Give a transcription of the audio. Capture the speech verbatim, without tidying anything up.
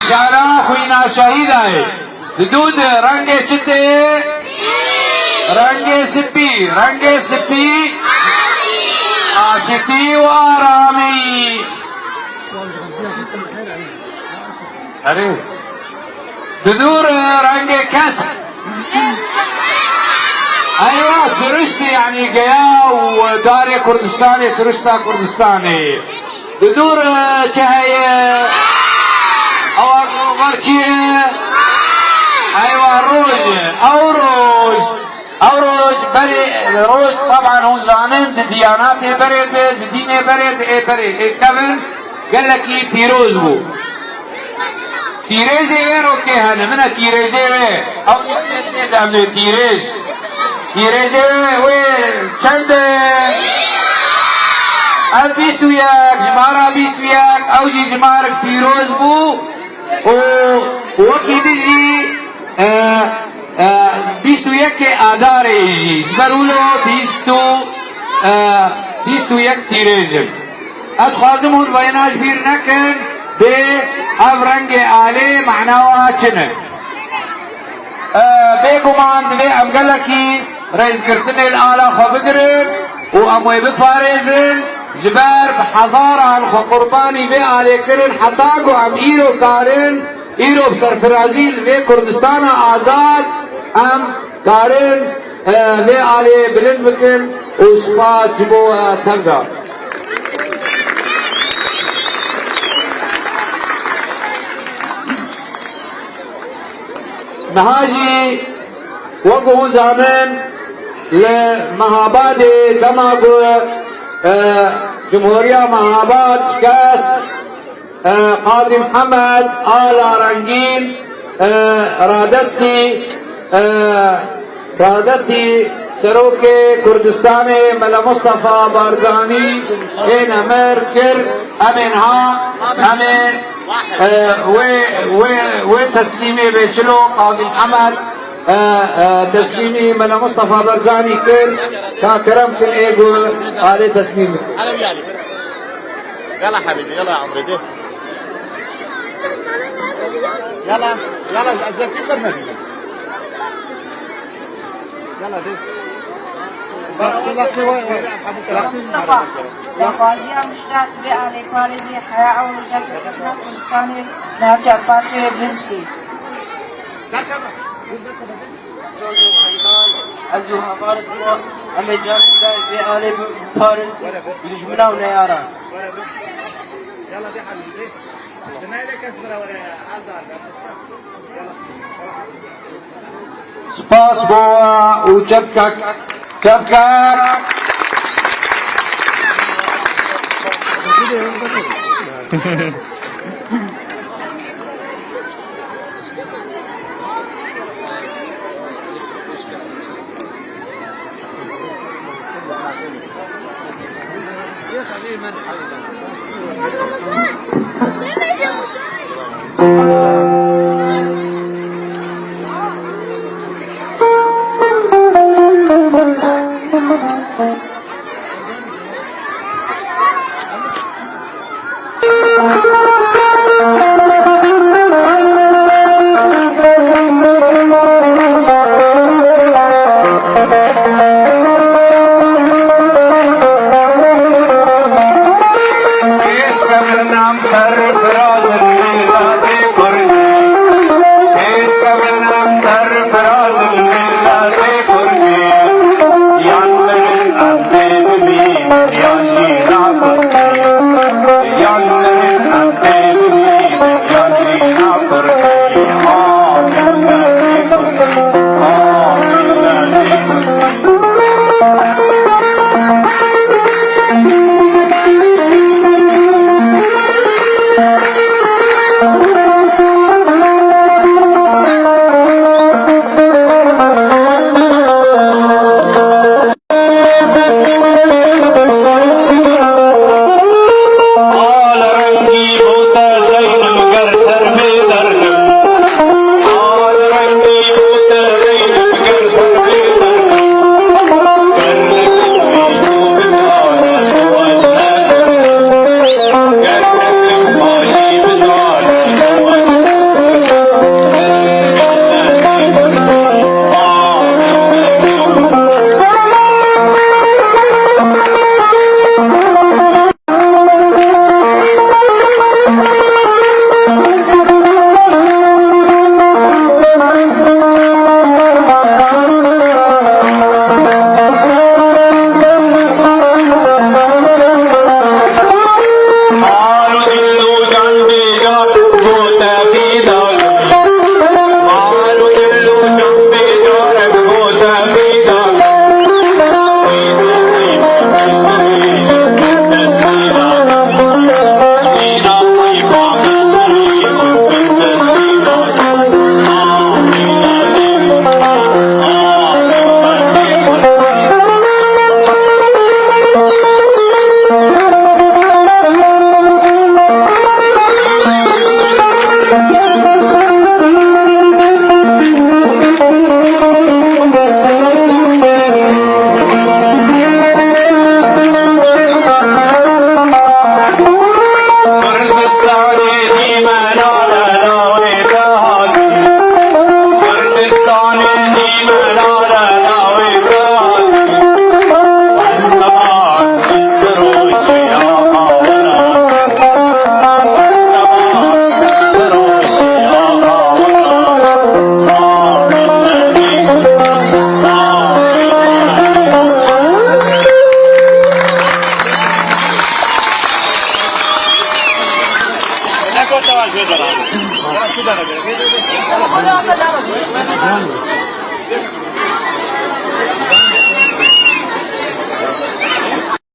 Şara xwîna şehîda ye. Di dû de rengê çi tê? Rengê spî. Rengê spî aşitî û aramî. Erê. Di dû re rengê kesk. Eywa siriştî, yanî geya û darê Kurdistanê, sirişta Kurdistanê. Di dû re çi heye? Ewa rovar çi ye? Eywa roj e. Ew roj. Ew roj berê, roj, teban hûn zanin, di diyanatê berê de, di dînê berê de, ê berê, ê kevin, gelekî pîroz bû. Tîrêjê wê rokê hene, min e tîrêjê wê. Ew nîştê tê de em ê tîrêj. Tîrêjê wê çend e? Ev bîst û yek, jimara bîst û yek, ew jî jimarek pîroz bû. Û wekî din jî, e, e, bîst û yekê Adarê jî, ji ber wilo bîst û, e, bîst û yek tîrêj in. Ez dixwazim hûn vayna ji bîr nekin, bê ev rengê alê mehna wa çi ne? E, bêguman divê em gelekî rêzgirtinê li ala xwe bigirin û em wê biparêzin. Ji ber bi hezaran xwe qurbanî vê alê kirin, heta ku em îro karin, îro bi serfirazî li vê Kurdistana azad em karin, e, vê alê bilind bikin û spas ji bo, e, tev de. Niha jî wek hûn zanin, li Mehabadê dema ku, e, Cumhuriya Mehabad şikest, e, Qazî Mihemed Ala Rengîn, e, radestî, e, radestî Serokê Kurdistanê Mele Mustafa Barzanî ê nemir kir, em ê niha, em ê, e, wê, wê, wê teslîmê bê çilo Qazî Mihemed, e, e, teslîmî Mele Mustafa Barzanî kir, ka kerem kin ê ku alê teslîm bikin. يلا حبيبي، يلا يا عمري، دي. يلا، يلا، زكي برمجي. يلا، دي. يلا، دي، وي، وي. Mustafa, daxwaziya min ji te, tu vê alê parêzî heya ew roja serkeftina Kurdistanê li her çar parçeyê bilind kî. Soz û peyman, ez û hevalên xwe, em ê careke din vê alê biparêzin, bi dijmina û neyaran. Spas bo we û çepkek, çepkek. Pêşke bernam serfiraz miletê Kurd.